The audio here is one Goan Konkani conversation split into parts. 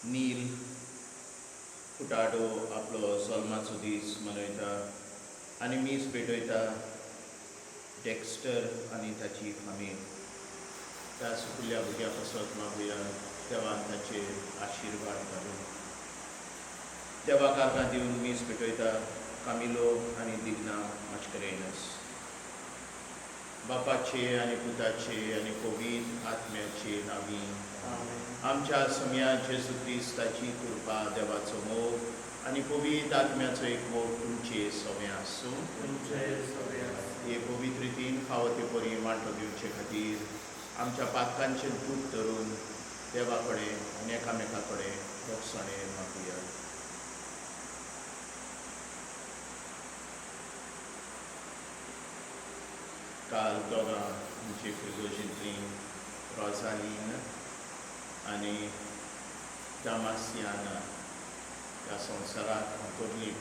नील फुटाडो आपलो जल्माचो दीस मनयता आनी मीस भेटयता डेक्स्टर आनी ताची फामील. त्या सुपुल्ल्या भुरग्या पासत मागुया देवान ताचेर आशिर्वाद घालून. देवाक आर्गां दिवन मीस भेटयता कामिलो आनी दिग्ना माश्करेनस. बापाचे आनी पुताचे आनी पवित्र आत्म्याचे नांवी. आमच्या सम्या जेजू क्रिस्ताची कृपा, देवाचो मोग आनी पवित्र आत्म्याचो एक मोग तुमचे सवे आसूं. तुमचे सवे आसूं. हे पवित्र रितीन फावो ते परी वांटो घेवचे खातीर आमच्या पातकांचें दूख धरून देवा कडेन आनी एकामेका कडेन भोगसणें मागुया. काल दोगां आमची फिरगोजींतलीं रोजालीन आनी दामासियाना ह्या संवसाराक अंतरलीं.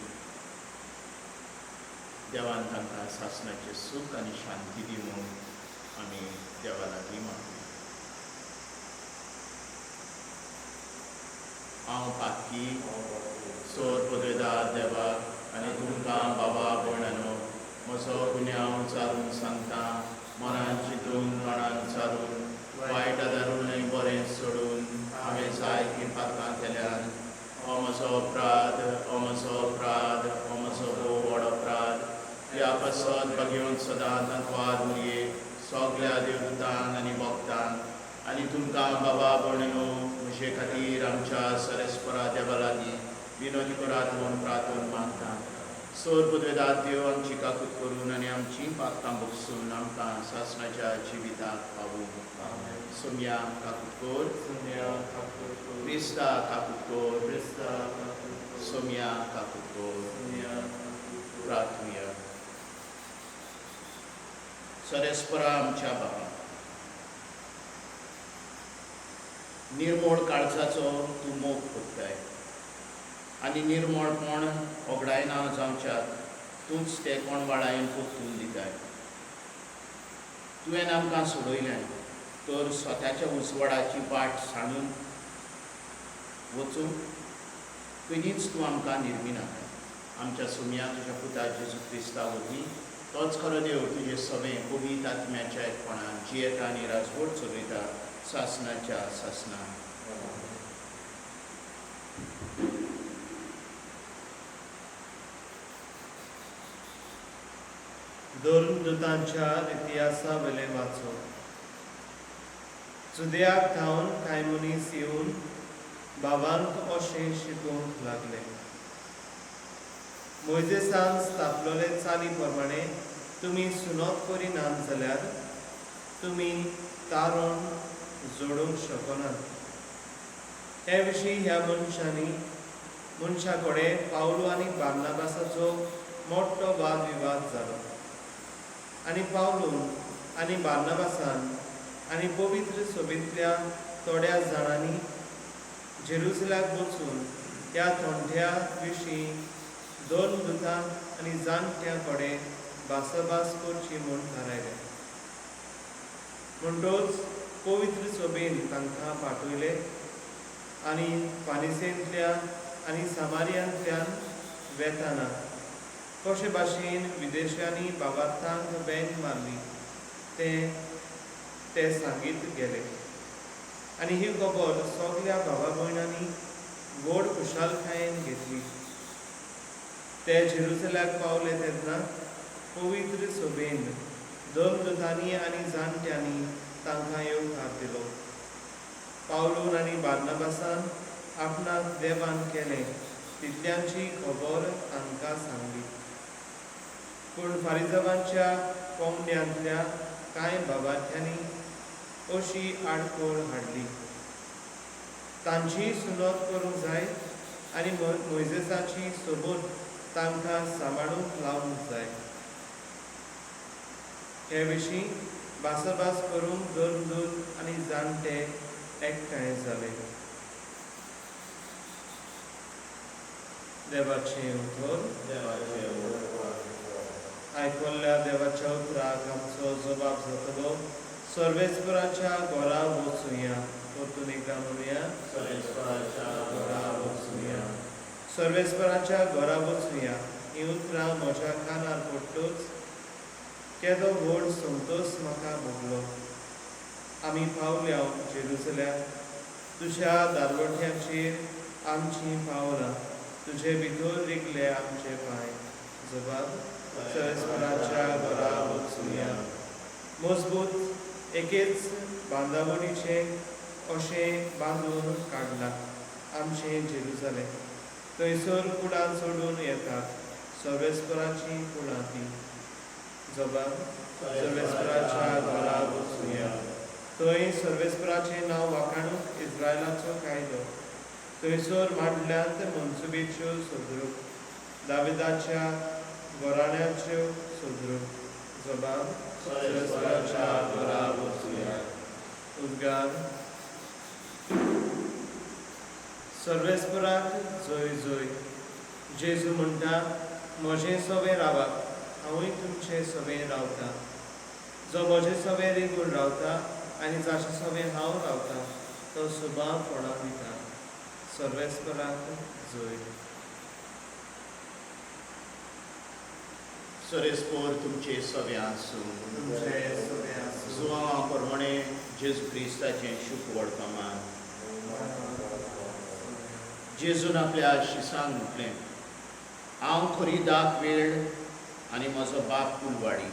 देवान तांकां सासणाचें सूख आनी शांती दी म्हूण आमी देवा लागीं मागुया. हांव पातकी सोर पदवेदार देवाक आनी तुमकां बाबा भयणानो म्हजो गुन्यांव चारून सांगता. मनान चिंतून, तोंडान चारून, वायट आदारून आनी बरें सोडून हांवें जायतीं पातकां केल्यात. हो म्हजो अपराध, हो म्हजो अपराध, हो म्हजो भोव व्हड अपराध. ह्या पासत भागेवन सदां तांतवार मुरये सगल्या देवदूतांक आनी भक्तांक आनी तुमकां बाबा भयणीनो म्हजे खातीर आमच्या सरेस्परा देवा लागीं विनोदी करात म्हूण प्रार्थन मागता. सोर पदवेदार देव आमची काकूत करून आनी आमची पातकां भोगसून आमकां सासणाच्या जिविताक पावूं. सोमया काकूत कर. सोमया काकूत कर. क्रिस्ता काकूत कर. क्रिस्ता काकूत कर. सोमया काकूत कर. सोमया काकूत कर. प्रार्थुया. सरेस्परा आमच्या बापा, निर्मोळ काळजाचो तूं मोग कोत्ताय आनी निर्मळपण ओगडायना जावच्याक तूंच ते कोणवाळायन परतून दिताय. तुवें आमकां सोडयलें तर स्वताच्या उजवाडाची वाट सांडून वचूंक कदींच तूं आमकां निर्मिनाकाय. आमच्या सुमया तुज्या पुता जेजू क्रिस्ता वरवीं, तोच खरो देव, तुजे सवें पवित्र आत्म्याच्या एकपणान जियेता आनी राजवट चलयता सासनाच्या सासना. धर्मदूतांच्या इतिहासा वेलें वाचप. जुदयाक थावन कांय मनीस येवन भावांक अशें शिकोवंक लागले, मोयजेसान स्थापलोले चाली प्रमाणे तुमी सुनत करिनात जाल्यार तुमी तारण जोडूंक शकनात. हे विशीं ह्या मनशांनी मनशा कडेन पावलो आनी बार्नाबासाचो मोठो वाद विवाद जालो आनी पावलून आनी बार्नाबासान आनी पवित्र सभेंतल्या थोड्या जाणांनी जेरुसलाक वचून ह्या थोंट्या विशीं दोन दुतां आनी जाणट्यां कडेन भासाभास करची म्हूण थारायलें. म्हणटच पवित्र सभेन तांकां पाठयले आनी फानिसेंतल्या आनी सामारियांतल्यान वेताना कशे भाशेन विदेशांनी बाबार्थांक वेंग मारली तें ते सांगीत गेले आनी ही खबर सगल्या भावा भयणांनी व्हड खुशालकायेन घेतली. ते जेरुसलाक पावले तेन्ना पवित्र सभेन धर्मदूतांनी आनी जाणट्यांनी तांकां येवकार दिलो. पावलून आनी बार्नाबासान आपणाक देवान केलें तितल्यांची खबर तांकां सांगली. पूण फारिजवांच्या कोंबड्यांतल्या कांय बाबार्थ्यांनी अशी आडखळ हाडली, तांची सुनत करूंक जाय आनी मोयजेसाची सोबूत तांकां सांबाळूंक लावंक जाय. हे विशीं भासाभास करूंक धर्मदूत आनी जाणटे एकठांय जाले. देवाचें उतर. देवाचें उतर. आयकल्ल्या देवाच्या उतराक आमचो जबाब जातलो, सर्वेस्पराच्या घरा वचुया. परतून एकदां म्हणुया. सर्वेस्पराच्या घरा वचुया. सर्वेस्पराच्या घरा वचुया हीं उतरां म्हज्या कानार पडटूच केदो व्हड संतोश म्हाका भोगलो. आमी पावल्या जेरुसल्याक, तुज्या दारवट्याचेर आमचीं पावलां, तुजे भितर रिगले आमचे पांय. जबाब सर्वेस्पराच्या घरा वचुया. मजबूत एकेच बांदावळीचें अशें बांदून काडलां आमचें जेरुजालें. थंयसर कुडां चडून येतात सर्वेस्पराचीं कुडां तीं. जबाब सर्वेस्पराच्या घरा वचुया. थंय सर्वेस्पराचें नांव वाखाणूंक इस्रायलाचो कायदो. थंयसर मांडल्यात मनसुबेच्यो सदरो, दाविदाच्या घराण्याच्यो सदरो. जबाब सर्वेस्पराच्या घरा वचुया. उद्गार. सर्वेस्पराक जय जय. जेजू म्हणटा, म्हजें सवें रावात, हांवूय तुमचें सवें रावता. जो म्हजें सवें रिगून रावता आनी जाचे सवें हांव रावता तो सुबा फळां दिता. सर्वेस्पराक जय. सर्वेस्पर तुमचे सगळे आसूं. तुमचे सवें आसूं. जुवांवा प्रमाणे जेजू क्रिस्ताचें शुभ वर्तमान. जेजून आपल्या शिसांक म्हटलें, हांव खरी दाक वेळ आनी म्हजो बाप कुलवाडी.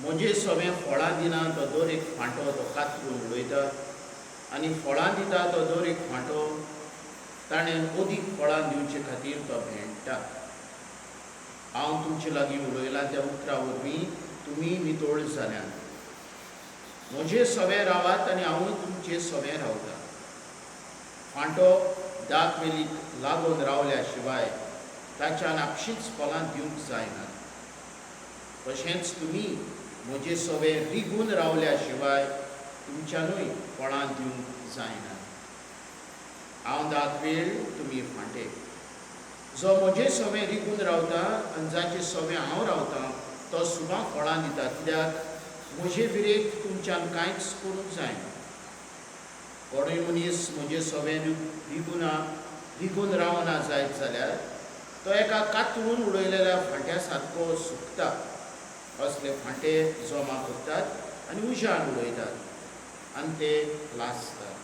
म्हजे सगळें फळां दिना तो दर एक फांटो तो कातरून उडयता आनी फळां दिता तो दर एक फांटो ताणें अदीक फळां दिवचे खातीर तो भेंडटा. हांव तुमचे लागीं उलयलां त्या उतरां वरवीं तुमी नितळ जाल्यात. म्हजे सवें रावात आनी हांवूय तुमचे सवें रावता. फांटो दाक वेलीक लागून रावल्या शिवाय ताच्यान आपशींच फळां दिवंक जायना. तशेंच तुमी म्हजे सवें रिगून रावल्या शिवाय तुमच्यानूय फळां दिवंक जायना. हांव दाक वेळ, तुमी फांटे. जो म्हजे सवें रिगून रावता आनी जाचे सवें हांव रावता तो सुबा फळां दिता, कित्याक म्हजे विरेक तुमच्यान कांयच करूंक जायना. कोणूय मनीस म्हजे सवें रिगून रावना जायत जाल्यार तो एका कातरून उडयलेल्या फांट्या सारको सुकता. असले फांटे जमा करतात आनी उज्यान उडयतात आनी ते लासतात.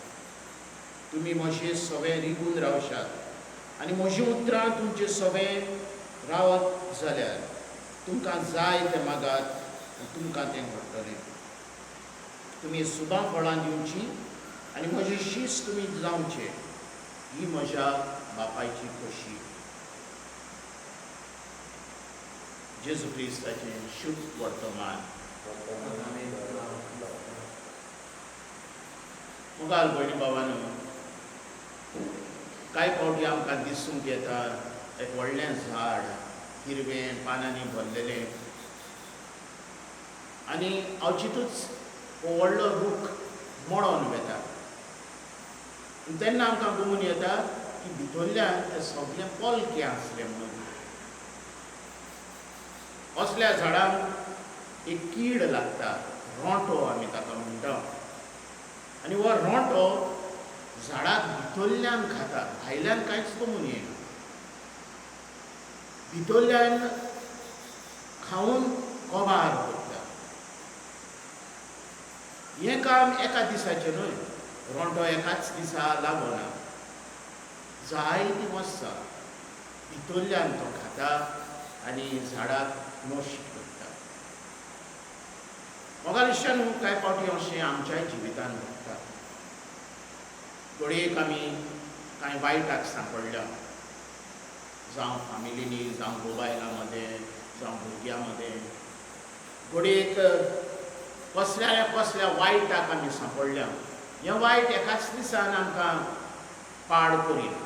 तुमी म्हजे सवें रिगून रावशात आनी म्हजीं उतरां तुमचे सवें रावत जाल्यार तुमकां जाय तें मागात आनी तुमकां तें घडटलें. तुमी सुबां फळां दिवचीं आनी म्हजी शीस तुमी जावचे, ही म्हज्या बापायची खोशी. जेजू क्रिस्ताचें शुभ वर्तमान. मुखार भयणी बाबानो, कांय फावटी आमकां दिसूंक येता एक व्हडलें झाड हिरवें पानांनी भरलेलें आनी अवचितूच हो व्हडलो रूख मळोन वेता. तेन्ना आमकां गुमून येता की भितरल्यान तें सगळें पोलकें आसलें म्हणून. असल्या झाडांक एक कीड लागता, रोंटो आमी ताका म्हणटा. आनी हो रोंटो झाडाक भितरल्यान खाता, भायल्यान कांयच कमून येना. भितरल्यान खावन कबार करता. हें काम एका दिसाचें न्हय, रोंटो एकाच दिसा लागना, जायतीं वर्सां भितरल्यान तो खाता आनी झाडाक नश्ट करता. म्हाका दिसता न्हू कांय फावटी अशें आमच्याय जिवितान घडटा. घडयेक आमी कांय वायटाक सांपडल्या, जावं फामिलींनी, जावं मोबायला मदें, जावं भुरग्यां मदें. घडयेक कसल्या कसल्या वायटाक आमी सांपडल्या. हें वायट एकाच दिसान आमकां पाड करीना,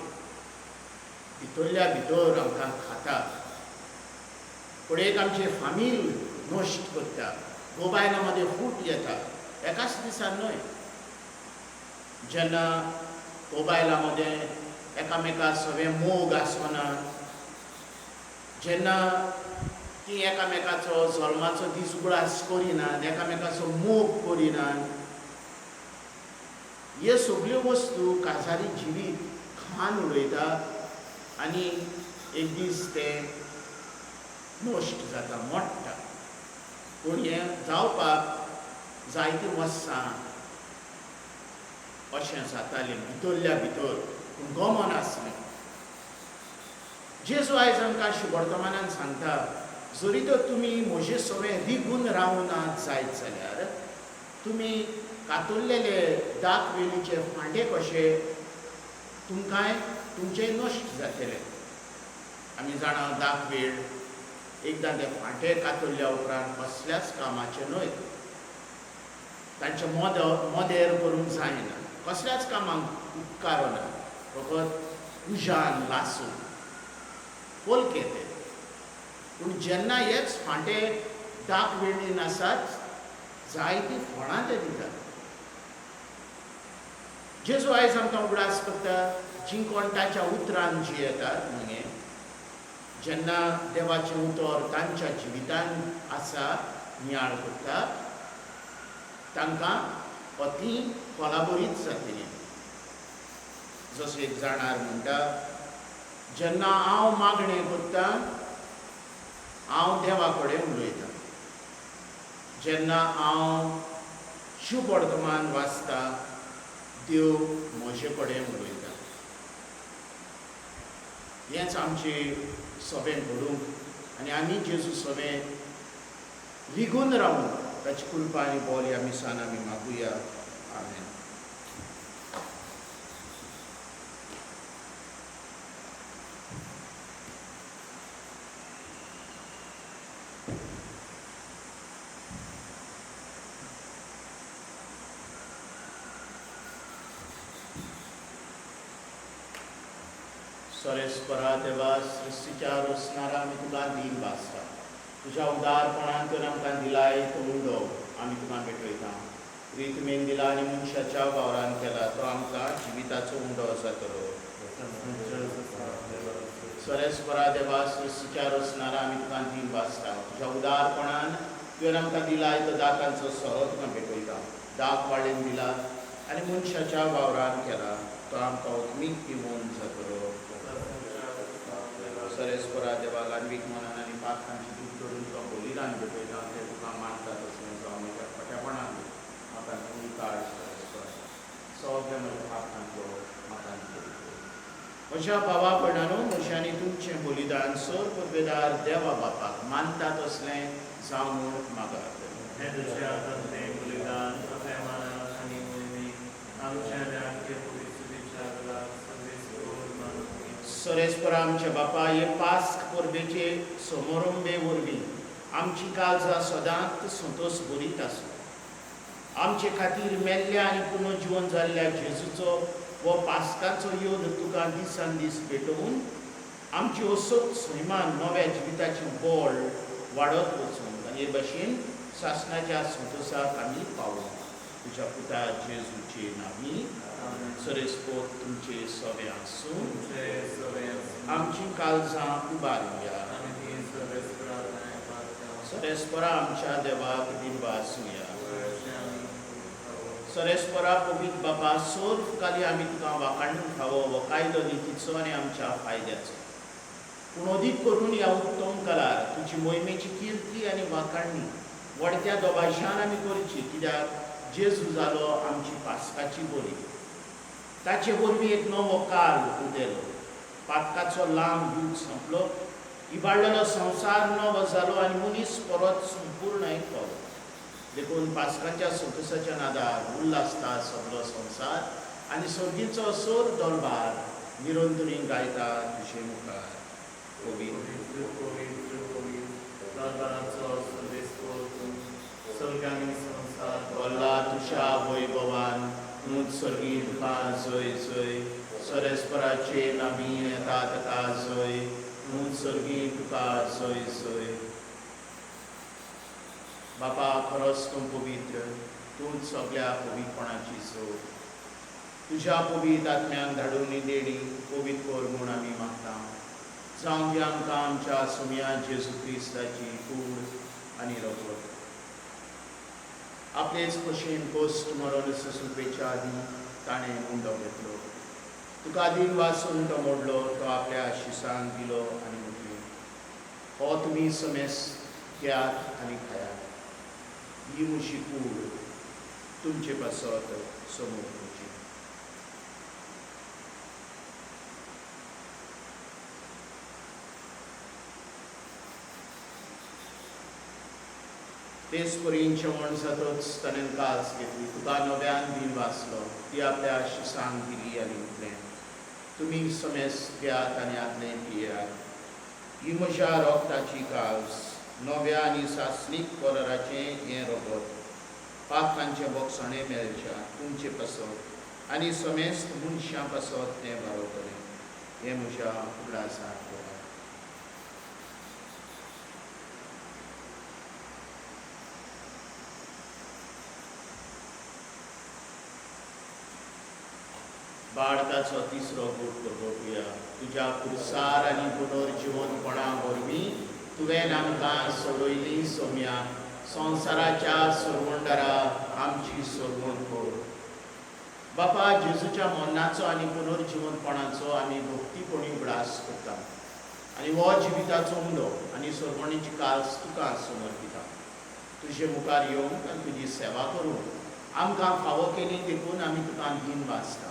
भितरल्या भितर आमकां खाता. घडयेक आमचें फामील नश्ट करता, मोबायला मदें फूट येता, एकाच दिसान न्हय. जेन्ना मोबायला मदें एकामेका सगळें मोग आसना, जेन्ना ती एकामेकाचो जल्माचो दीस उगडास करिनात, एकामेकाचो मोग करिनात, हे सगल्यो वस्तू काजारी जिवीत खान उडयता आनी एक दीस तें नश्ट जाता, मोडटा. पूण हें जावपाक जायतीं वर्सां अशें जातालें भितरल्या भितर, पूण गमन आसलें. जेजू आयज आमकां शुभवर्तमानान सांगता, जरी तर तुमी म्हजे सवें रिगून रावनात जायत जाल्यार तुमी कातुरलेले दाक वेलीचे फांटे कशे तुमकांय तुमचें नश्ट जातलें. आमी जाणा दाक वेळ एकदां ते फांटे कातरल्या उपरांत कसल्याच कामाचें न्हय, तांचें मोदेर करूंक जायना, कसल्याच कामाक उपकारना, फकत उज्यान लासून पोलके ते. पूण जेन्ना हेच फांटे दाक वेळीन आसात जायतीं फळां ते दितात. जेजू आयज आमकां उगडास करता, जीं कोण ताच्या उतरान जियेतात मगे, जेन्ना देवाचें उतर तांच्या जिवितान आसा नियाळ करता, तांकां अती कोलाबोरीत जातली. जशें एक जाणार म्हणटा, जेन्ना हांव मागणें करता हांव देवा कडेन उलयतां, जेन्ना हांव शुभ वर्तमान वाचता देव म्हजे कडेन उलयता. हेंच आमचें सभें घडूंक आनी आमी जेजू सभें रिगून रावूंक ताची कृपा आनी बोल ह्या मिसान आमी मागुया. आमेन. सरेस्परा देवा, सृश्टीच्या रोसणारा आमी तुका दीन भासता. तुज्या उदारपणान तर आमकां दिलाय तो उंडो आमी तुका भेटयता. रितमेन दिला आनी मनशाच्या वावरान केला तो आमकां जिविताचो उंडो जातलो. सरेस्परा देवा, सृश्टीच्या रोसणारा आमी तुका दीन भासता. तुज्या उदारपणान तुवें आमकां दिलाय तो दातांचो सोरो तुका भेटयता. दाक वाळेन दिला आनी मनशाच्या वावरान केला तो आमकां उत्मीक पिवून जातलो. सरेस्परा देवा, लांबीक मनान आनी पातकांची दूख करून तुका बलिदान भेटयता, तें तुका मानता तशें जावं म्हज्या खोट्यापणान म्हाका तूं काड. सरेस्परा सगळ्या म्हज्या पातकांचो म्हाका म्हज्या भावा भयणानो, म्हज्या आनी तुमचें बलिदान सर पुर्वेदार देवा बापाक मानता तसलें जावं म्हूण मागात. सरेस्परा आमच्या बापा, हे पास्क परबेचे समारंभे वरवीं आमची काळजां सदांच संतोश भरीत आसूं. आमचे खातीर मेल्ल्या आनी पुनर्जिवन जाल्ल्या जेजूचो हो पास्काचो योग तुका दिसान दीस पेटोवन आमची असोच सैमान नव्या जिविताचें बळ वाडत वचून आनी हे भशेन सासणाच्या संतोशाक आमी पावूं. तुज्या पुता जेजूचे नांवी. सरेस्पोत तुमचे सवे आसूं. आमची काळजां उबारुया. सरेस्परा आमच्या देवाक दिनवासुया. सरेस्परा पवित्र बापा, सोर्फ काली आमी तुका वाखाणून फावो हो कायदो नितीचो आनी आमच्या फायद्याचो. पूण अदीक करून ह्या उत्तम काळार तुजी मोहिमेची किर्ती आनी वाखाणणी वडत्या दोबाशान आमी करची, कित्याक जेजू जालो आमची पास्काची बरी. ताचे वरवीं एक नवो काल उदेलो, पातकाचो लांब यूग सोंपलो, इबाडलेलो संवसार नवो जालो आनी मनीस परत संपूर्ण एक पावलो. देखून पास्काच्या संतोशाच्या नादार उल्हासता सगलो संवसार आनी सर्गीचो सोर दरबार निरंतरी गायता तुजे मुखार. भरला तुज्या वैभवान, तूंच सर्गी तुका जय जय. सरेस्पराचे नामी येता ताका जय, तूंच सर्गी तुका जय जय. बापा, खरोच तूं पवित्र, तूंच सगळ्या पवित्रपणाची जोड. तुज्या पवित्र आत्म्याक धाडून देणी पवित्र कर म्हूण आमी मागता. जावं दी आमकां आमच्या सुम्या जेजू क्रिस्ताची कूड आनी रगत. आपलेच खोशयेन कोश्ट मरण सोंसुपेच्या आदीं ताणें उंडो घेतलो, तुका दिन वासून तो मोडलो, तो आपल्या शिसांक दिलो आनी म्हटलें, हो तुमी समेस घेयात आनी खायात, ही म्हजी कूड तुमचे पासत समोर. तेच परीन जेवण जातच ताणें कास घेतली, तुका नव्यान दिन वाचलो, ती आपल्या शिसांक दिली आनी म्हटलें, तुमी समेस घेयात आनी आदलें पियात, ही म्हज्या रोगताची कास, नव्या आनी सासणीक कराराचें हें रोगत, पातकांचें बोगसणें मेळच्या तुमचे पासत आनी समेस्त मनशां पासत तें बारवतलें, हें म्हज्या उगडासाक करात. बाळकाचो तिसरो गूट करगोटुया. तुज्या पुरसार आनी पुनर्जिवनपणा वरवीं तुवें आमकां सोडयली सोम्या, संवसाराच्या सोडवणदारा आमची सोडवण कर. बापा, जेजूच्या मरणाचो आनी पुनर्जिवनपणाचो आमी भक्तीपणी उगडास करता आनी हो जिविताचो उंडो आनी सोडवणीची कास तुका समर्पिता. तुजे मुखार येवंक आनी तुजी सेवा करूंक आमकां फावो केली देखून आमी तुका दीन वाचता.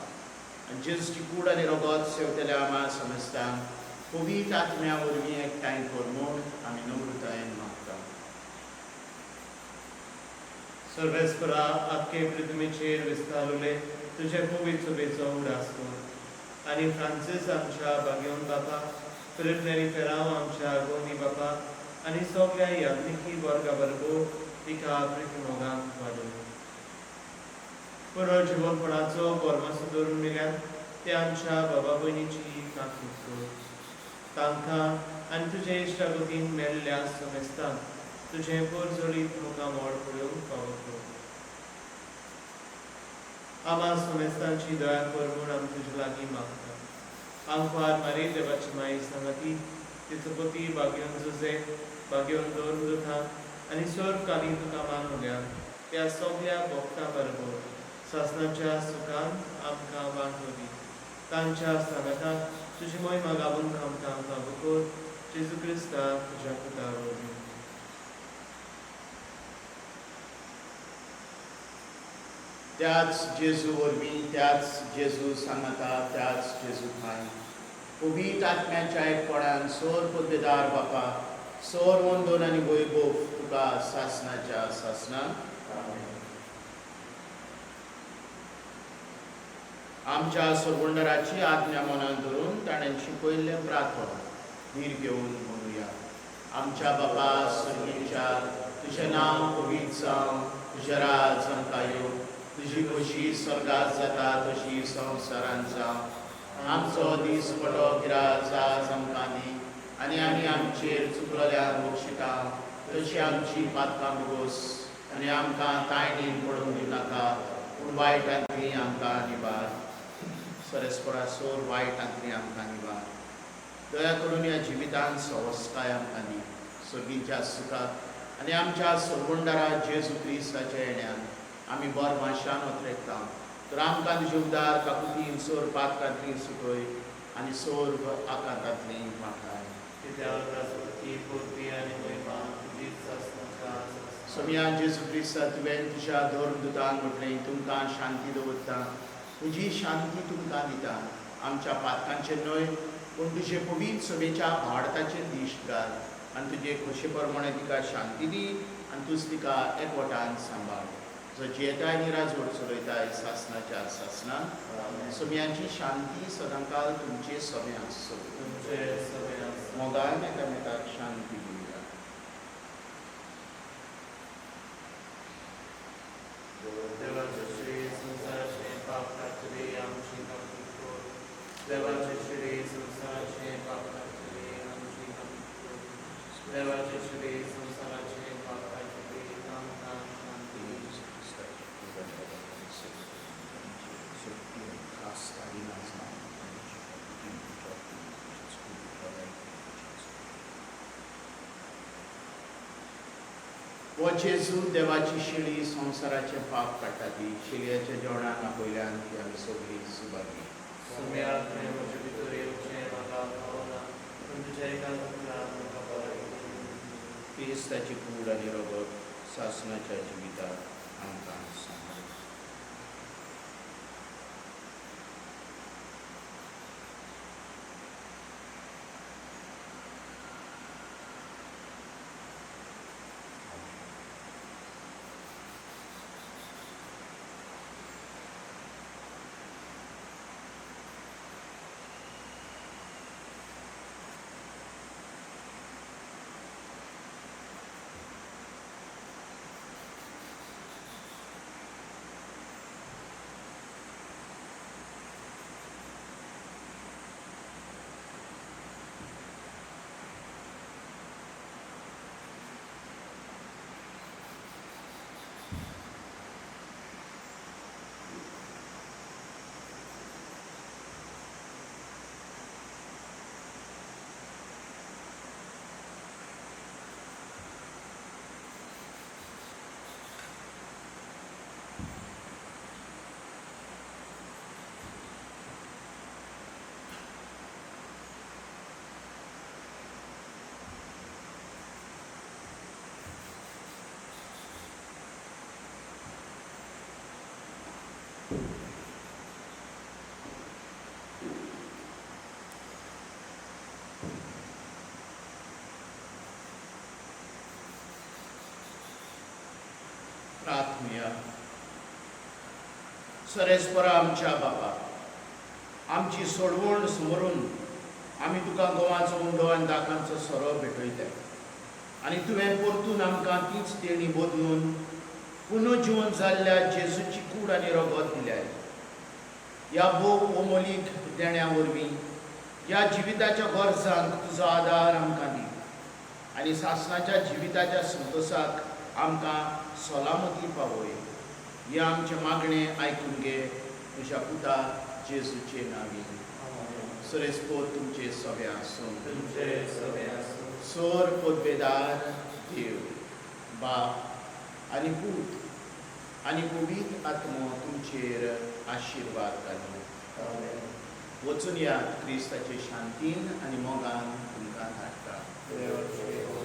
आनी जेजूची कूड आनी रगत सेवतल्या आमा समजतांक पवित्र आत्म्या वरवीं एकठांय कर म्हूण आमी नम्रतायेन मागता. सर्वेस्परा, आख्खे पृथ्वीचेर विस्तारले तुजे पवित्र सभेचो उगडास कर आनी फ्रांसीस आमच्या बागेवन बापा, फिलीप नेरी फेराव आमच्या गोंदी बापा आनी सगल्या याज्ञिकी वर्गा बरोबर तिका प्रिती मोगान वाडोवं. पुनर्जिवनपणाचो बोरमासो धरून मेल्यान ते आमच्या बाबा भयणीची काकूट कर. तांकां आनी तुजे इश्टागतीन मेल्ल्या समेस्तांक तुजें पोरजोळीत मुखामळ पळोवंक फावो कर. आमा समेस्तांची दया कर म्हूण आमी तुजे लागीं मागता. आंकवार मारी देवाची माई सांगाती, तिचो पती बागेवन जुजे, बागेवन दोन दुखां आनी सर्व काली तुका मानवल्या त्या सगल्या भक्तां बरोबर सासणाच्या सुखान आमकां वांटो दी. तांच्या सांगातान तुजी मोहिमा गावून आमकां फावो कर, जेजू क्रिस्ता तुज्या पुता वरवीं. त्याच जेजू वरवीं, त्याच जेजू सांगाता, त्याच जेजू ठांय पवित्र आत्म्याच्या एकपणान सोर पदवेदार बापा, सोर वंदन आनी वैभव तुका सासणाच्या सासणाक. आमच्या सोडवणदाराची आज्ञा मनान धरून ताणें शिकयल्लें प्रार्थना धीर घेवन म्हणुया. आमच्या बापा सर्गीच्या, तुजें नांव पवित्र जावं, तुजें राज आमकां येवं, तुजी खोशी स्वर्गात जाता तशी संवसारांत जावं. आमचो दीस पटो गिराज आज आमकां दी आनी आमी आमचेर चुकलेल्यांक बक्षिता तशी आमची पातकां भोगोस आनी आमकां तायणीन पडूंक दिवनाका, पूण वायटांतली आमकां निवार. सरेस्परा सोर वायटांतली आमकां निवार. दया करून ह्या जिवितान सवस्काय आमकां दी, सर्गीच्या सुखाक आनी आमच्या सोडवणदारा जेजू क्रिस्ताच्या येण्यान आमी बरमाशान ओतरेकता. तर आमकां तुजे उदार काकुतीन सोर पातकांतली सुटय आनी सोर आकांतांतली वाटाय. सोमया जेजू क्रिस्ता, तुवें तुज्या धर्मदुतान म्हटलें, तुमकां शांती दवरता, तुजी शांती तुमकां दिता. आमच्या पातकांचेर न्हय पूण तुजे पवित्र सभेच्या भारताचेर दिश्ट घाल आनी तुजे खोशे प्रमाणे तिका शांती दी आनी तूंच तिका एकवटान सांबाळ. जो जियेताय आनी राजवट चलयताय सासणाच्या सासणाक. सोम्यांची शांती सदांकाल तुमचे सगळें आसचो. मोगान एकामेकाक शांती दिवया. देवाचे श्री संवसाराचे पाप काडटले आमची काकूट कर. देवाचे श्री संवसाराचे पाप काडटले आमची काकूट कर. देवाचे श्री संवसाराचे पाप काडटले आमकां शांती दी. हो जेजू देवाची शेळी संवसाराचें पाप काडटा ती शेळयाच्या जेवणाक आपयल्यान ती आमी सगळीं सुबागी. सोम्या तुवें म्हजे भितर येवचें म्हाका फावना, पूण तुज्या एका उतरान म्हाका बरें कर. क्रिस्ताची कूड आनी रगत सासणाच्या जिविताक आमकां सांबाळ. प्रार्थनया. सरेस्परा आमच्या बाबा, आमची सोडवण समरून आमी तुका गोवाचो उंडो आनी दाकांचो सोरो भेटयले आनी तुवें परतून आमकां तीच देणी बदलून पुनर्जिवन जाल्ल्या जेजूची कूड आनी रगत दिल्या. ह्या भोव अमोलीक देण्या वरवीं ह्या जिविताच्या गरजांक तुजो आदार आमकां दी आनी सासणाच्या जिविताच्या संतोसाक आमकां सलामती पावय. हें आमचें मागणें आयकून घे तुज्या पुता जेजूचे नांवी. सरेस्पोत तुमचे सगळे आसूं. तुमचे सगळे आसूं. सोर पदवेदार देव बाप आनी पूत आनी पवित्र आत्मो तुमचेर आशिर्वाद घालूं. वचून यात, क्रिस्ताचे शांतीन आनी मोगान तुमकां धाडटा. देवाचे.